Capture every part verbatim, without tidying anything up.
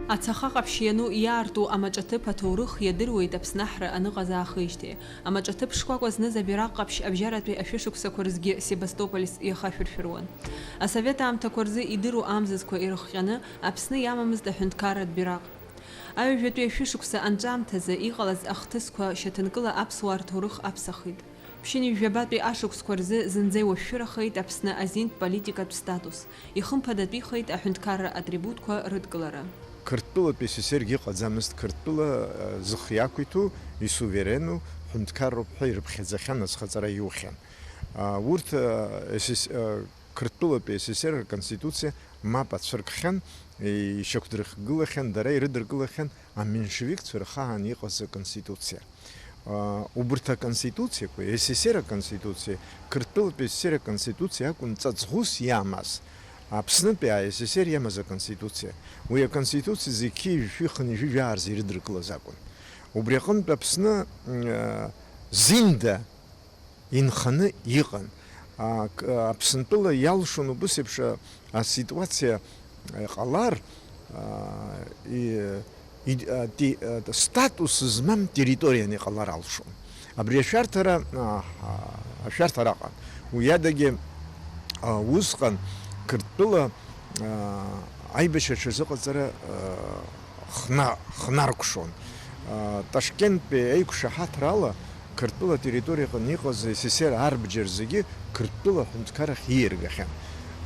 Ацаха ҟаԥшь иану иаарту амаҿаҭыԥ аҭоурых иадыруеит Аԥсны аҳра аныҟаз аахижьҭеи. Амаҿаҭыԥ шкәакәа зныз абираҟ ҟаԥшь абжьаратәи ашәышықәсақәа рзгьы Себастопольс иахашәыршәыруан. Асовет аамҭақәа рзы идыру амзызқәа ирыхҟьаны Аԥсны иамамызт аҳәынҭқарратә бираҟ. Аҩажәатәи ашәышықәса анҵәамҭазы иҟалаз ахҭысқәа шьаҭанкыла аԥсуаа рҭоурых аԥсахит. Ԥшьынҩажәабатәи ашықәсқәа рзы зынӡа иуашәшәырахеит Аԥсны азинтә политикатә статус, ихымԥадатәихеит аҳәынҭқарра атрибутқәа рыдкылара. Қырҭтәылатәи СССР-гьы ыҟаӡамызт, Қырҭтәыла, а, зых иақәиҭу, исуверену ҳәынҭқарроуп ҳәа ирыԥхьаӡахьан, азхаҵара иухьан. А, урҭ, а, СС-, а, Қырҭтәылатәи СССР рконституциа мап ацәыркхьан, ишьақәдырхгылахьан, дара ирыдыркылахьан аменшевикцәа рхаан иҟаз аконституциа. Убырҭ аконституциақәа, СССР аконституциа, Қырҭтәылатәи СССР аконституциа акәын ҵаҵӷәыс иамаз, Аԥснытәи АССР иамаз аконституциа. Уи аконституциа зегь хынҩажәи жәаа рзы ирыдыркылаз акәын. Убри аҟынтә Аԥсны, м, зинда инханы иҟан. А, к-, Аԥсынтәыла иалшон убыс еиԥш, а, аситуациа, а, ҟалар, а, и-, и-, а, ти-, а, статус змам территорианы иҟалар алшон. Абри ашәарҭара, а, а, ашәарҭара аҟан. Уи адагьы, а, усҟан Қырҭтәыла, а, аибашьра аҽазыҟаҵара, а, хна-, хнаркәшон. А, Ташкенттәи аиқәшаҳаҭра ала Қырҭтәыла атерриториаҟны иҟаз СССР арбџьар зегьы Қырҭтәыла аҳәынҭқарахь ииаргахьан.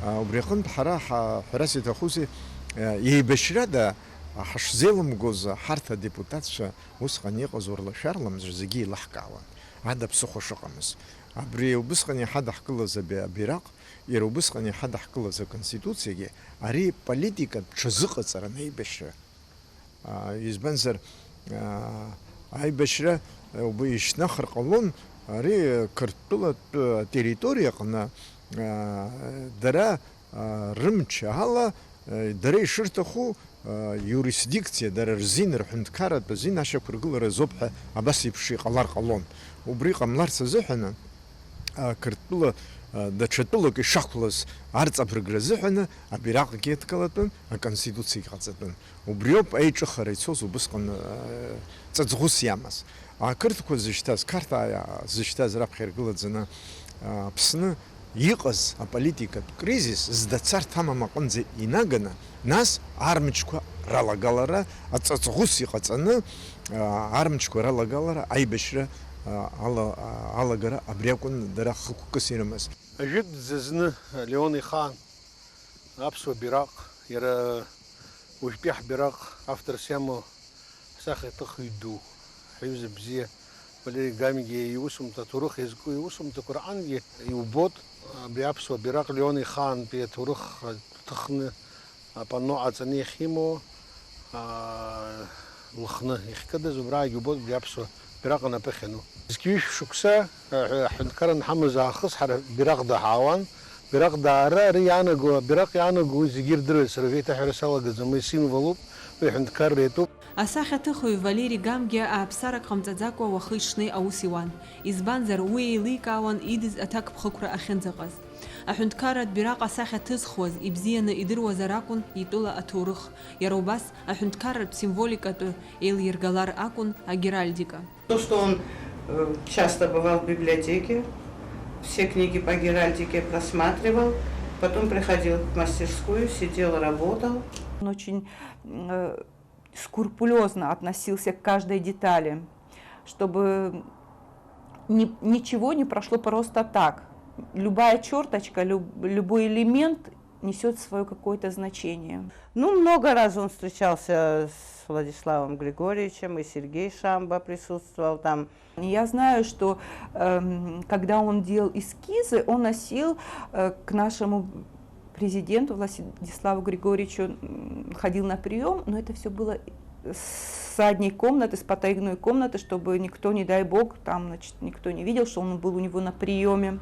А, убри аҟынтә ҳара ҳа-, ҳәарас иҭахузеи, а, еибашьрада ҳашзеилымгоз ҳарҭ адепутатцәа усҟан иҟаз урлашәарламӡәр зегьы еилаҳкаауан, ада ԥсыхәа шыҟамыз. Абри убысҟан иҳадаҳкылаз аби-, абираҟ, иара убысҟан иҳадаҳкылаз аконституциагьы ари политикатә ҽазыҟаҵаран аибашьра. А, избанзар, а, аибашьра, а, убри ишьҭнахыр ҟалон, ари Қырҭтәылатә атерриториаҟны, а, дара, а, рымч ала, а, дара ишырҭаху, а, иуристдикциа, дара рзин, рҳәынҭқарратә азин ашьақәыргылара азоуп ҳәа абас еиԥш иҟалар ҟалон. Убри ҟамларц азыҳәаны, а, Қырҭтәыла, а, даҽа тәылак ишақәлаз арҵабыргра азыҳәаны абираҟгьы адкылатәын, аконституциагьы ҟаҵатәын. Убриоуп аиҿыхара ицоз убысҟан, а, ҵаҵӷәыс иамаз. Ақырҭқәа зышьҭаз, Қарҭаа зышьҭаз раԥхьа иргылаӡаны, а, Аԥсны иҟаз аполитикатә кризис зда царҭа амам аҟынӡа инаганы, нас армчқәа ралагалара, аҵаҵӷәыс иҟаҵаны, а, армчқәа ралагалара, аибашьра, а, ала-, а, алагара абри акәын дара хықәкыс ирымаз. Ажәытә дзазны Леон ихаан аԥсуа бираҟ, иара уажәтәи ҳбираҟ авторс иамоу ҳсахьаҭыхҩы ду, ҳҩыза бзиа Валери Гамгиа иусумҭа, аҭоурых иазку иусумҭақәа рҟынгьы иубоит, абри аԥсуа бираҟ Леон ихаантәи аҭоурых аҭыхны апанно ҟаҵаны иахьимоу, аа, Лыхны иахькыдыз, убраагьы убоит абри аԥсуа бираҟ анапы ахьану. Зқьи ҩышә шықәса, э, ҳәынҭқарра анҳамаз аахыс ҳара бираҟ даҳауан. Бираҟ даара, ари иаанаго, абираҟ иаанаго уи зегьы ирдыруеит, сара уажәы еиҭаҳәара салагаӡом, уи символуп, уи ҳәынҭқарра иатәуп. Асахьаҭыхҩы Валери Гамгиа ааԥсарак ҟамҵаӡакәа уахи-ҽни аус иуан, избанзар, уи еиликаауан идыз аҭакԥхықәра ахьынӡаҟаз. Аҳәынҭқарратә бираҟ асахьа ҭызхуаз ибзианы идыруазар акәын итәыла аҭоурых, иара убас аҳәынҭқарратә символикатәы еилиргалар акәын агеральдика. То, что он, э, часто бывал в библиотеке, все книги по геральдике просматривал, потом приходил в мастерскую, сидел, работал. Он очень, э, скрупулёзно относился к каждой детали, чтобы ни-, ничего не прошло просто так. Любая чёрточка, люб-, любой элемент несёт своё какое-то значение. Ну, много раз он встречался с Владиславом Григорьевичем, и Сергей Шамба присутствовал там. Я знаю, что, эм, когда он делал эскизы, он носил, э, к нашему президенту Владиславу Григорьевичу, м, ходил на приём, но это всё было с задней комнаты, с потайной комнаты, чтобы никто, не дай бог, там, значит, никто не видел, что он был у него на приёме.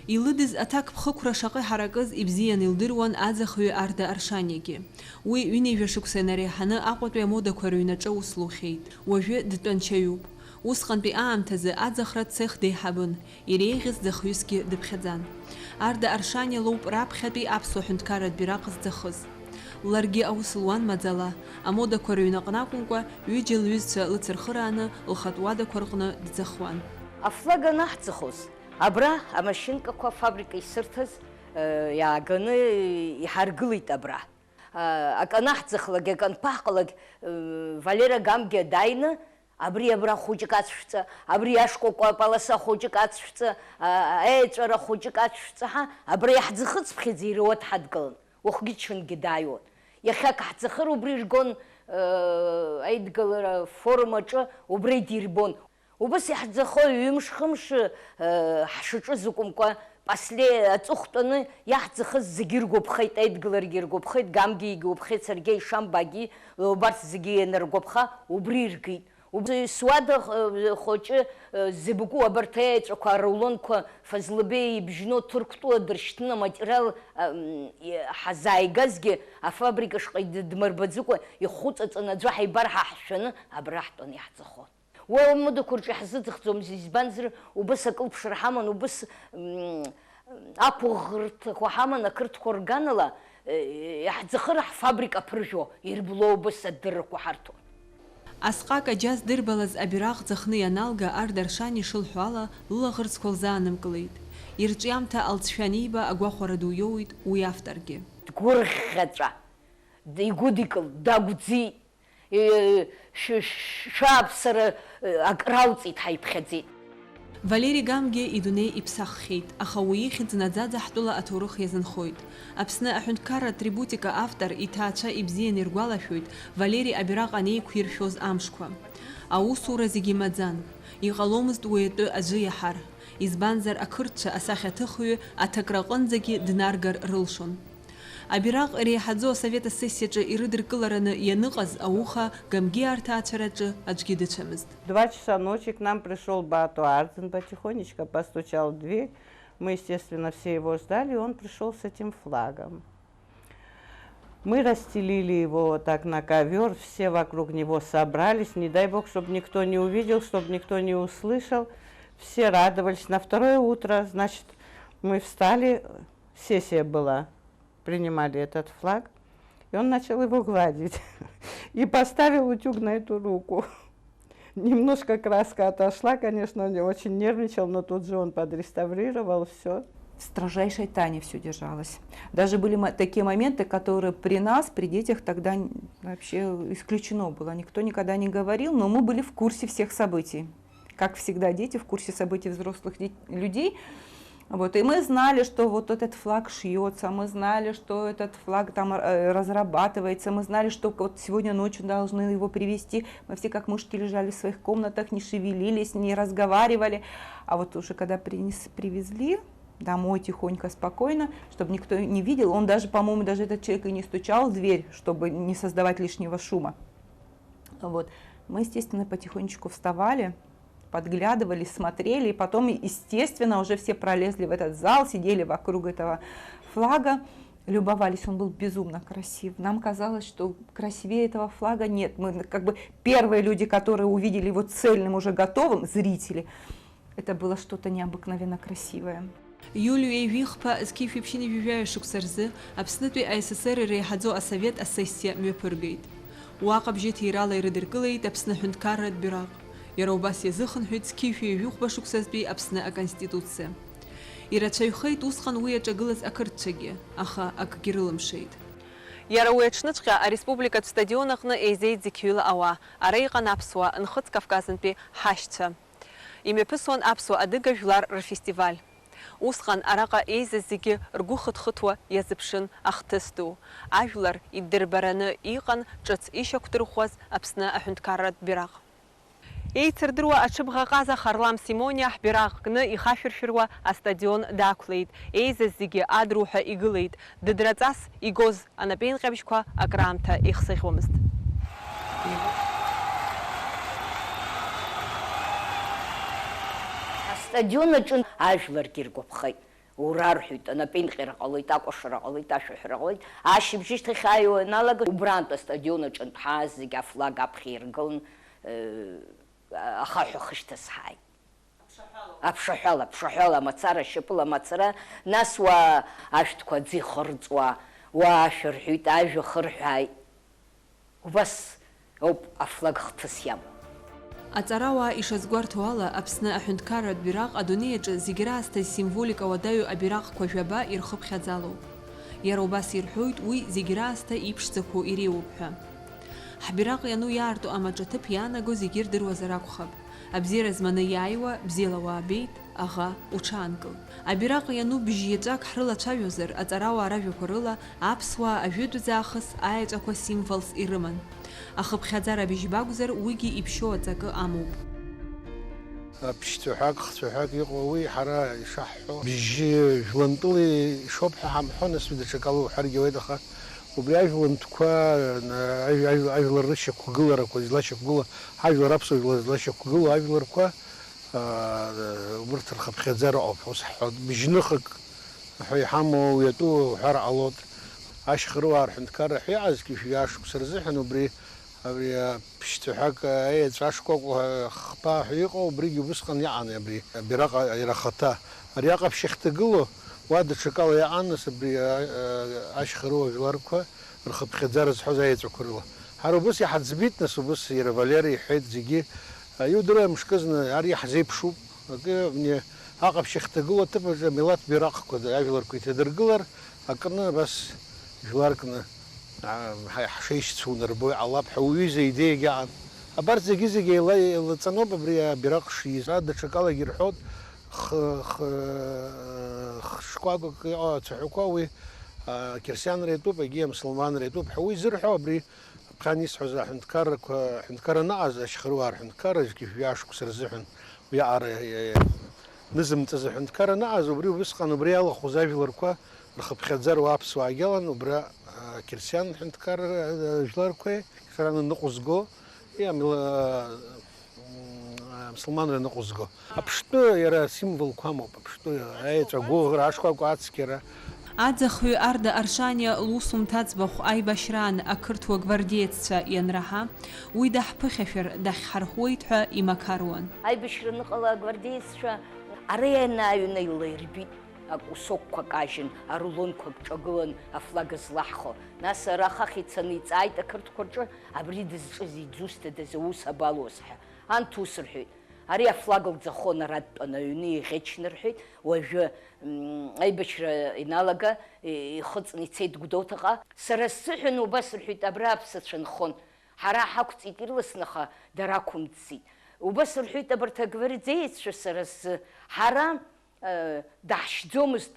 Илыдыз аҭакԥхықәра шаҟа иҳаракыз ибзиан илдыруан аӡахҩы Арда Аршаниагьы. Уи ҩынҩажәа шықәса инареиҳаны Аҟәатәи амодақәа рыҩнаҿы аус лухьеит. Уажәы дтәанчаҩуп. Усҟантәи аамҭазы аӡахратә цех деиҳабын, иреиӷьыз ӡахҩысгьы дыԥхьаӡан. Арда Аршаниа лоуп раԥхьатәи аԥсуа ҳәынҭқарратә бираҟ зӡахыз. Ларгьы аус луан маӡала, амодақәа рыҩнаҟны акәымкәа, ҩыџьа лҩызцәа лыцырхырааны лхатә уадақәа рҟны дӡахуан. Афлаг анаҳӡахоз, абра амашьынкақәа афабрика исырҭаз, э, иааганы иҳаргылеит абра. Э, акы анаҳӡахлак, акы анԥаҳҟалак, э, Валера Гамгиа дааины, абри абра хәыҷык ацәшәҵа, абри ашкәакәа аполоса хәыҷык ацәшәҵа, а, аеҵәара хәыҷык ацәшәҵа ҳәа, абра иаҳӡахыҵԥхьаӡа ируа дҳадгылан. Уахгьы-ҽынгьы дааиуан. Иахьак ҳӡахыр убри иргон, э, аидгылара форум аҿы убра идирбон. Убас иаҳӡахо ҩымш-хымш, э, ҳшаҿыз акәымкәа, после аҵыхәтәаны иаҳӡахыз зегьы иргәаԥхеит, аидгыларагьы иргәаԥхеит, Гамгиагьы игәаԥхеит, саргьы Ишамбагьы, убарҭ зегьы ианыргәаԥха, убри иргеит. Убри суада, э, хәыҷы, э, зыбку абарҭ аеҵәақәа, арулонқәа Фазлыбеи ибжьноу Ҭырқәтәыла дыршьҭны аматериал, э, м, и-, ҳазааигазгьы, афабрика шҟа ид-, дмырбаӡыкәа ихәыҵаҵаны аӡәы ҳаибар ҳәа ҳшәаны абра ҳтәаны иаҳӡахо. Уа амодақәа рҿы иаҳзыӡхӡомызт, избанзар, убыс акылԥшра ҳаман, убыс, м, ақәыӷырҭақәа ҳаман, ақырҭқәа рганала, э, иаҳӡахыр ҳфабрика аԥыржәо, ирбло убыс адыррақәа ҳарҭон. Асҟак аџьа здырбалаз абираҟ ӡахны ианалга, Ардар Шани ишылҳәо ала, лылаӷырӡқәа лзаанымкылеит. Ирҿиамҭа алҵшәа аниба, агәахәара ду иоуит уи авторгьы. Дгәырӷьаҵәа, д-, игәыдикылт, дагәӡит. Е, шә-, шә-, шәааԥсара, е, акрауҵеит, ҳаиԥхьаӡеит. Валери Гамгиа идунеи иԥсаххьеит, аха уи ихьӡ наӡаӡа ҳтәыла аҭоурых иазынхоит. Аԥсны аҳәынҭқарра атрибутика автор иҭаацәа ибзианы иргәалашәоит Валери абираҟ анеиқәиршәоз амшқәа. Аусура зегьы имаӡан. Иҟаломызт уи атәы аӡәы иаҳар. Избанзар, ақырҭцәа асахьаҭыхҩы аҭакра аҟынӡагьы днаргар рылшон. Абираҟ иреиҳаӡоу асовет асессиаҿы ирыдыркылараны ианыҟаз ауха Гамгиа рҭаацәараҿы аӡәгьы дыцәамызт. Два часа ночи к нам пришёл Баату Ардзин, потихонечко постучал в дверь. Мы, естественно, все его ждали, и он пришёл с этим флагом. Мы расстелили его вот так на ковёр, все вокруг него собрались, не дай бог, чтоб никто не увидел, чтоб никто не услышал. Все радовались. На второе утро, значит, мы встали, сессия была, принимали этот флаг, и он начал его гладить. И поставил утюг на эту руку. Немножко краска отошла, конечно, он очень нервничал, но тут же он подреставрировал всё. В строжайшей тайне всё держалось. Даже были мо-, такие моменты, которые при нас, при детях тогда н-, вообще исключено было. Никто никогда не говорил, но мы были в курсе всех событий. Как всегда, дети в курсе событий взрослых де-, людей. Вот. И мы знали, что вот этот флаг шьётся, мы знали, что этот флаг там, э, разрабатывается, мы знали, что вот сегодня ночью должны его привезти. Мы все как мышки лежали в своих комнатах, не шевелились, не разговаривали. А вот уже когда принес-, привезли домой тихонько, спокойно, чтобы никто не видел, он даже, по-моему, даже этот человек и не стучал в дверь, чтобы не создавать лишнего шума. Вот. Мы, естественно, потихонечку вставали, подглядывали, смотрели, и потом, естественно, уже все пролезли в этот зал, сидели вокруг этого флага, любовались. Он был безумно красив. Нам казалось, что красивее этого флага нет. Мы, как бы, первые люди, которые увидели его цельным, уже готовым, зрители, это было что-то необыкновенно красивое. Иулиа ҩажәихԥа зқьи жәшәи ԥшьынҩажәи жәаҩа шықәса рзы Аԥснытәи А С С Р иреиҳаӡоу асовет асессиа мҩаԥыргеит. Уаҟа бжьы ҭирала ирыдыркылеит Аԥсны аҳәынҭқарратә бираҟ. Иара убас иазыхынҳәит зқьи жәшәи ҩажәихәба шықәсазтәи Аԥсны Аконституциа. Ирацәаҩхеит усҟан уи иаҿагылаз ақырҭцәагьы, аха акгьы рылымшеит. Иара уи аҽныҵәҟьа ареспубликатә стадион аҟны еизеит зқьҩыла ауаа, ара иҟан аԥсуаа, Нхыҵ Кавказынтәи ҳашьцәа. Имҩаԥысуан аԥсуа-адыга жәлар рфестиваль. Усҟан араҟа еизаз зегьы ргәы хыҭхыҭуа иазыԥшын ахҭыс ду. Ажәлар иддырбараны иҟан ҿыц ишьақәдырӷәӷәаз Аԥсны аҳәынҭқарратә бираҟ. Еицырдыруа аҽыбӷаҟаза Харлам Симониа ҳбираҟ кны ихашәыршәыруа астадион дақәлеит. Еизаз зегьы адруҳәа игылеит. Дыдраҵас игоз анапеинҟьабжьқәа акраамҭа ихсыӷьуамызт. Астадион аҿы ажәларгьы иргәаԥхеит. Ура рҳәеит, анапеинҟьара ҟалеит, акәашара ҟалеит, ашәаҳәара ҟалеит. Ашьыбжьышьҭахь ааиуа ианалага, убрантә астадион аҿынтә ҳааз зегь афлаг аԥхьа иргылан, э, ахаҳә ахышьҭа сҳаит. Аԥшаҳәала, аԥшаҳәала мацара, шьапыла мацара, нас уа ашәҭқәа аӡы ихырҵуа, Уаа, шәырҳәит, ажәа хырҳәааит. Убас ауп афлаг хҭыс иамоу. Аҵарауаа ишазгәарҭо ала, Аԥсны аҳәынҭқарратә бираҟ адунеи аҿы зегь раасҭа зсимволика уадаҩу абираҟқәа жәаба ирхыԥхьаӡалоуп. Иара убас ирҳәоит уи зегь раасҭа иԥшӡақәоу иреиуоуп ҳәа. Ҳбираҟ иану иаарту амаҿаҭыԥ иаанаго зегьы ирдыруазар акәхап. Абзиара зманы иааиуа, бзиала уаабеит, аӷа, уҽаанкыл. Абираҟ иану бжь-еҵәак ҳрылацәажәозар, аҵарауаа ражәақәа рыла, аԥсуаа ажәытәӡаахыс аеҵәақәа символс ирыман. Ахыԥхьаӡара бжьба акәзар, уигьы иԥшьоу аҵакы амоуп. Аԥшьцәаҳәак, хцәаҳәак иҟоу уи ҳара ишаҳҳәо, бжьы жәлантәыла ишоуп ҳәа ҳамҳәо, нас уи даҽакала уҳәаргьы ауеит, аха убри ажәлантәқәа, ажә-, ажә-, ажәлар рышьақәгыларақәа, излашьақәгылоу, ҳажәлар аԥсуа жәлар злашьақәгылоу ажәларқәа, аа, убырҭ рхыԥхьаӡара ауп ҳәа ус ҳҳәоит. Бжьныхак ҳәа иҳамоу, уи атәы уҳәар ҟалоит. Ашьхаруаа рҳәынҭқарра ҳәа иҟазгьы жәа шықәса рзыҳәан убри, абри, а, ԥшьцәаҳәак, а, еҵәа шкәакәа хԥа ҳәа иҟоу, убригьы убысҟан иҟан абри абираҟ иара ахаҭа. Ари аҟаԥшь ахьҭагылоу уа даҽакала иҟан, нас абри, а, а, ашьхаруа жәларқәа рхыԥхьаӡара зҳәоз аеҵәақәа рыла. Ҳара убыс иҳаӡбеит, нас убыс иара Валера иҳәеит зегьы, а, иудыруеи, мышкызны ари иаҳзеиԥшуп, акы, абни аҟаԥшь ахьҭагылоу аҭыԥ аҿы амилаҭ бираҟқәа, ажәларқәа иҭадыргылар, акны абас жәларкны, аа, ҳа-, ҳшеишьцәоу нырбо иҟалап ҳәа уаҩы изы идеиагьы аан. Абарҭ зегьы-зегьы еила-, еилаҵаноуп абри абираҟ шиз. Ара даҽакалагьы ирҳәоит, х-, х-, хшкәакәак иҟоу ацәаҳәақәа уи, аа, ақьырсианра иатәуп, егьи амсылманра иатәуп ҳәа уи зырҳәо абри аԥхьан исҳәаз аҳәынҭқаррақәа, аҳәынҭқар анаҟаз, ашьхаруаа рҳәынҭқарра, жәаф-, жәаф-, шықәса рзыҳәан уиаҟара, е, нызымҵыз аҳәынҭқар анаҟаз, убри убысҟан убри иалахәыз ажәларқәа рхыԥхьаӡара уаԥсуаагьы алан, убра, а, қьырсиан ҳәынҭқарра, а, жәларқәеи, сара ныҟәызго, иамила, м, а, мсылманра ныҟәызго. Аԥштәы иара асимволқәа амоуп, аԥштәы аеҵәа, агәыӷра, ашкәакәа ацқьара. Аӡахҩы Арда Аршаниа лусумҭа аӡбахә аибашьраан ақырҭуа гвардееццәа ианраҳа, уи даҳԥыхьашәар, дахьҳархәуеит ҳәа имақаруан. Аибашьра аныҟала агвардееццәа ара ианааҩны илаирбит. Акусокқәа кажьын, арулонқәа ҿагылан, афлага злаҳхо. Нас ара ахахь ицаны иҵааит ақырҭқәа рҿы, абри дызҿызи, дзусҭадаз, аус абалоз ҳәа. Анҭ ус рҳәеит, ари афлага лӡахон, ара дтәаны аҩны иӷьычны рҳәеит, уажәы, м, аибашьра иналага, и-, ихыҵны ицеит Гәдоуҭаҟа. Сара сзыҳәан убас рҳәеит, абра аԥсацәа нхон. Ҳара ҳақәҵит ирласны, аха дара ақәымҵӡеит. Убас рҳәеит абарҭ агвардееццәа сара сзы. Ҳара Даҳшьӡомызт,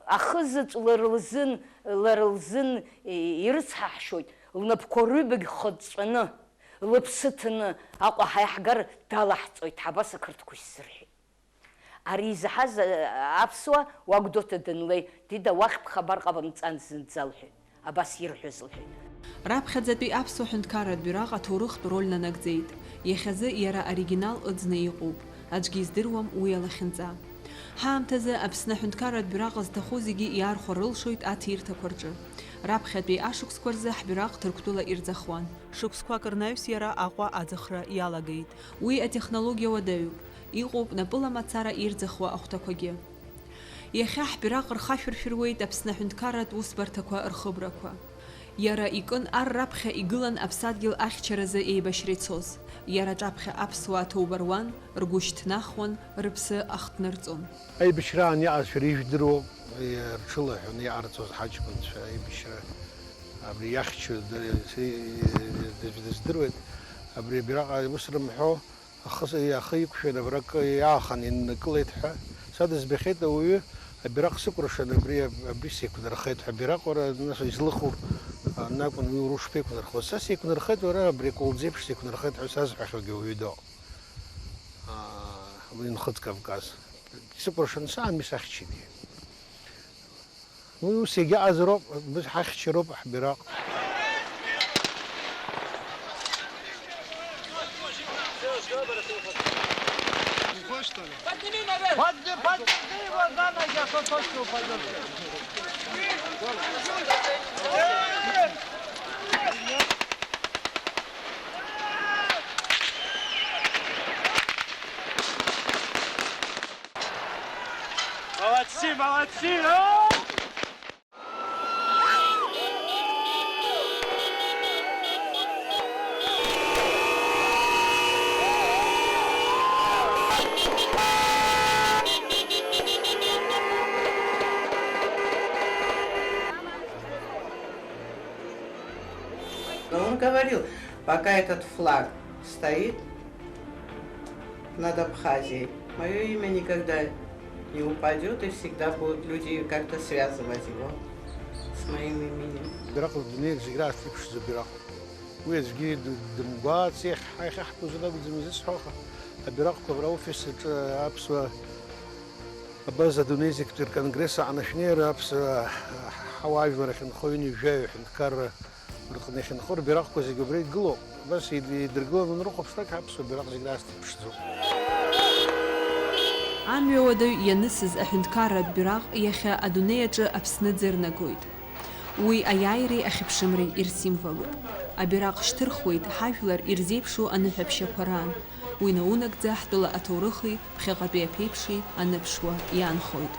ахызаҵә лара лзын, лара лзын ирыцҳаҳшьоит, лнапқәа рыҩбагь хыҵәҵәаны, лыԥсы ҭаны Аҟәа ҳаиҳгар далаҳҵоит, ҳабас ақырҭқәа ишьзырҳәеит. Ари изаҳаз аԥсуа уа Гәдоуҭа данлеи, Дида, уахь бхабар ҟабымҵан зынӡа, лҳәеит. Абас ирҳәоз лҳәеит. Раԥхьаӡатәи аԥсуа ҳәынҭқарратә бираҟ аҭоурыхтә роль нанагӡеит. Иахьазы иара оригинал ыӡны иҟоуп. Аӡәгьы издыруам уи алахьынҵа. Ҳаамҭазы Аԥсны аҳәынҭқарратә бираҟ зҭаху зегьы иаархәар рылшоит аҭирҭақәа рҿы. Раԥхьатәи ашықәсқәа рзы ҳбираҟ Ҭырқәтәыла ирӡахуан. Шықәсқәак рнаҩс иара Аҟәа аӡахра иалагеит. Уи атехнологиа уадаҩуп. Иҟоуп напыла мацара ирӡахуа ахәҭақәагьы. Иахьа ҳбираҟ рхашәыршәыруеит Аԥсны аҳәынҭқарратә усбарҭақәа рхыбрақәа. Иара икын ар раԥхьа игылан аԥсадгьыл ахьчаразы еибашьра ицоз. Иара аҿаԥхьа аԥсуаа ҭоуба руан, ргәы шьҭнахуан, рыԥсы ахҭнырҵон. Аибашьраан иаҟазшәа рыжәдыруоуп, рҽылаҳәаны иҟарҵоз ҳаҷкәынцәа аибашьра абри иахьчо дыздыруеит, абри абираҟ аус рымҳәо. Ахы, ахы иқәшәан, абракы иаахан иннакылеит ҳәа. Са дызбахьеит ауаҩы, абираҟ сыкәыршан, абри, абри сеиқәнархеит ҳәа, абираҟ уара, нас, излыху, а, акәын уи урушԥеиқәнархоз. Са сеиқәнархеит, уара, абри акәалӡы еиԥш сеиқәнархеит ҳәа сазҳәахьоугьы ауаҩы дыҟоуп. А, уи Нхыҵ Кавказ. Сыкәыршан саан, исахьчеит. Уи ус иагьаҟазароуп, ҳахьчароуп ҳбираҟ. Молодцы, молодцы! Говорил, пока этот флаг стоит над Абхазией, мое имя никогда не упадет, и всегда будут люди как-то связывать его с моим именем. Абираҟ дунеи зегь раасҭа иԥшӡоу абираҟ. Уи аӡәгьы д-, дымгәаац, ех, ҳа иахьа ҳтәы узын акәӡам изысҳәо, аха абираҟқәа абра офис аҿы аԥсуа абаза адунеи зегьтәи рконгресс аҟны шәнеира аԥсуа ҳауаажәлар ахьынхо ҩынҩажәаҩ аҳәынҭқарра рҟны иахьынхо рбираҟқәа зегьы убра игылоуп. Абас ид-, идыргыланы унрыхәаԥшлак аԥсуа бираҟ зегь раасҭа иԥшӡоуп. Амҩа уадаҩ ианысыз аҳәынҭқарратә бираҟ иахьа адунеи аҿы Аԥсны ӡырнагоит. Уи аиааиреи ахьыԥшымреи ирсимволуп. Абираҟ шьҭырхуеит ҳажәлар ирзеиԥшу аныҳәаԥшьақәа раан. Уи наунагӡа ҳтәыла аҭоурыхи ԥхьаҟатәи аԥеиԥши аныԥшуа иаанхоит.